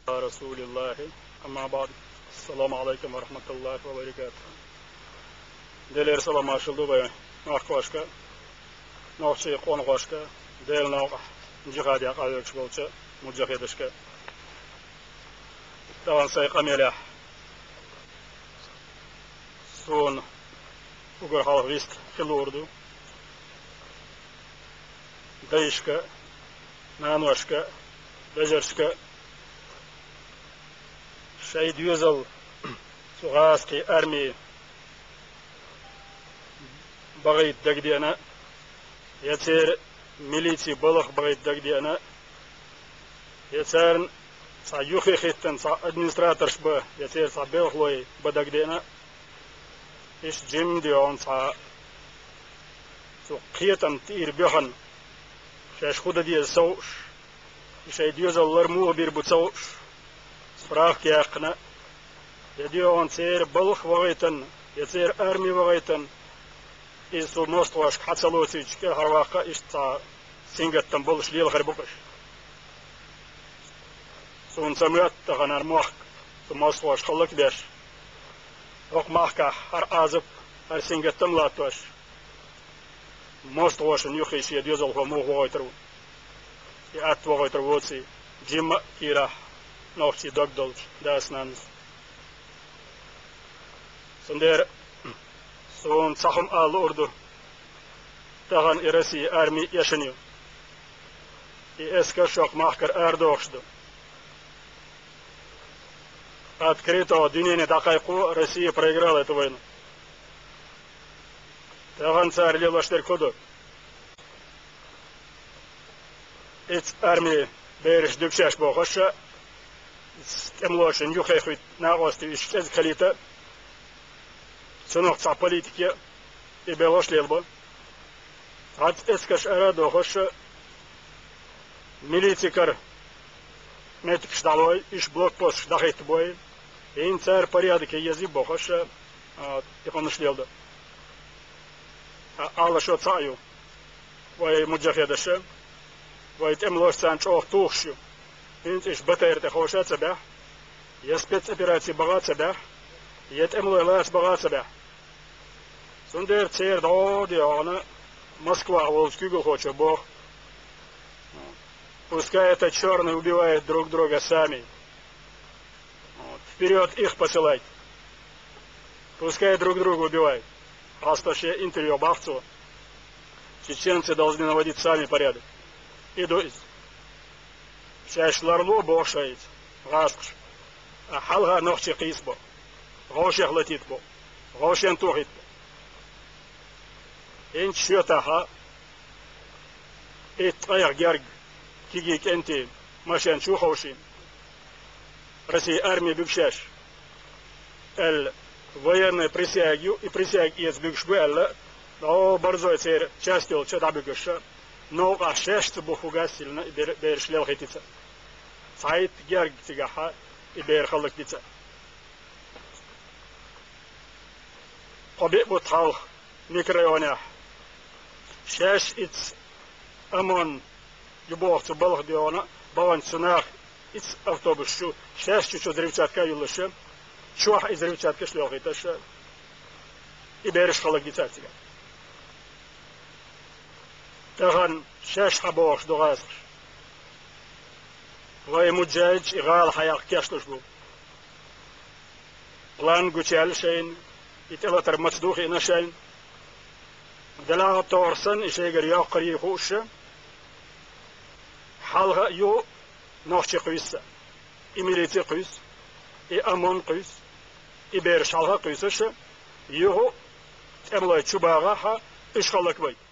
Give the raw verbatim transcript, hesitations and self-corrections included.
رسول الله. أما بعد. السلام عليكم ورحمة الله وبركاته. Делера салам-маршалла ду вай махкошка, нохчий къонахошка, Делан новкъахь джихаде къахьоьгуш болчу муджахидашка. Тахана сайн къамелехь суна уггар хьалха вист хила луур ду дайшка, наношка, вежаршка, шайн доьзал цу гӀазкхийн арми бахийта дагадеана, я церан милицин балхах бахийта дагадеана, я царна цхьа юххе хӀиттина цхьа администраторш бан, я церан цхьа белхалой бан дагадеана. Иштта жимма а доьгӀна цхьа цу кхетам тӀера боьхна, шаьш хӀун дан деза ца хууш, и шайн доьзал лар муха бийр бу ца хууш, справка яьккхина, я доьгӀна церан балхах вахийтина, я церан арми вахийтина, иза цу мостагӀошка хьа ца лоцуьйтуш кӀелхьарваккха, иштта цхьа сингаттам болуш лелахар бу-кх уьш. Суна ца моьтту тахана хӀара мохк цу мостагӀошка хӀаллакбеш, хӀокху махкахь хӀара Ӏазап, хӀара сингаттам латтош, мостагӀошна юххе шен доьзалхо муха вохуьйтур ву, и атта вохуьйтур воций, жимма а кийрахь нохчийн дог долчу дас-нанас. Цундела суна цхьа хӀума ала луур ду: тахана и Россин арми эшна ю. И эскарш хӀокху махкара арадохуш ду. Открыто дуьнене дӀакхайкхо: Россия проиграла эту войну. Тахана цара лелош дерг хӀун ду? Иза арми бераш дуьгушеш бохуш а, тӀемалошна юххе хӀуьтту накъостий уьш кӀезиг хилийта, цунах цхьа политика я, и белхаш лелабо. Цхьацца эскарш ара а дохуш а, милици кара меттигаш дӀалой, уьш блокпосташ дӀахӀиттабой, хӀинца цара порядоке езий бохуш а, а, и хӀуманаш леладо. Ткъа Ӏалашо цхьаъ ю: вай муджахидаш а, вай тӀемалош царна чӀогӀа тухуш ю. ХӀинца уьш БТР тӀе ховша а ца баьхьа, я спецопераци баха а ца баьхьа, я тӀемалой лаца баха а ца баьхьа. Цундела церан дӀо а доьгӀна, Москвахь волчу куьйгалхочо боху: «Пускай это чёрные убивают друг друга сами. Вот. Вперёд их посылайте. Пускай друг друга убивают». Хьалста шен интервью бахьа цо: «Чеченцы должны наводить сами порядок». И ду иза. Шаьш ларло боху шайца гӀазкхаша, а хьалха нохчий кхийса бо, вовшех латийта бо, вовшен тохийта бо. ХӀинца шоьтахьа итт ткъех герга кегий кӀентий машен чу а ховшийна, Россин арми буьгушеш аьлла, военный присяга ю, и присяга эца буьгуш бу аьлла, дӀо барзой церан часть йолчу дӀабуьгуш, новкъахь шаьшца бух хӀу газ силна и бер-, бераш лелхийтица. Цхьайтта герга цигахьа и бер хӀаллакдица. Кхо-биъ бутт хьалха микрорайонехь шаьш итт ОМОН ю боху цу балха доьгӀна баханчу цу наха итт автобус чу шаьш чу-чу взрывчатка а юллуш, чохь и взрывчаткаш а лелхийташ, и бераш хӀаллакдица цигахь. Тахана шаьш хьан бохуш ду гӀазкхаша: «Вай муджахидаш и гӀала хьаяккха кечлуш бу. План гучуяьлла шайна, и тӀелатар маца ду хиъна шайна. Делахь а тохара санна и шайгара йоккхарий хууш, хьалха а юха нохчий кхуьйсу, и милици кхуьйсу, и ОМОН кхуьйсу, и бераш хьалха а кхуьйсуш, юха тӀемалой чу багӀахь, уьш хӀаллакбайта».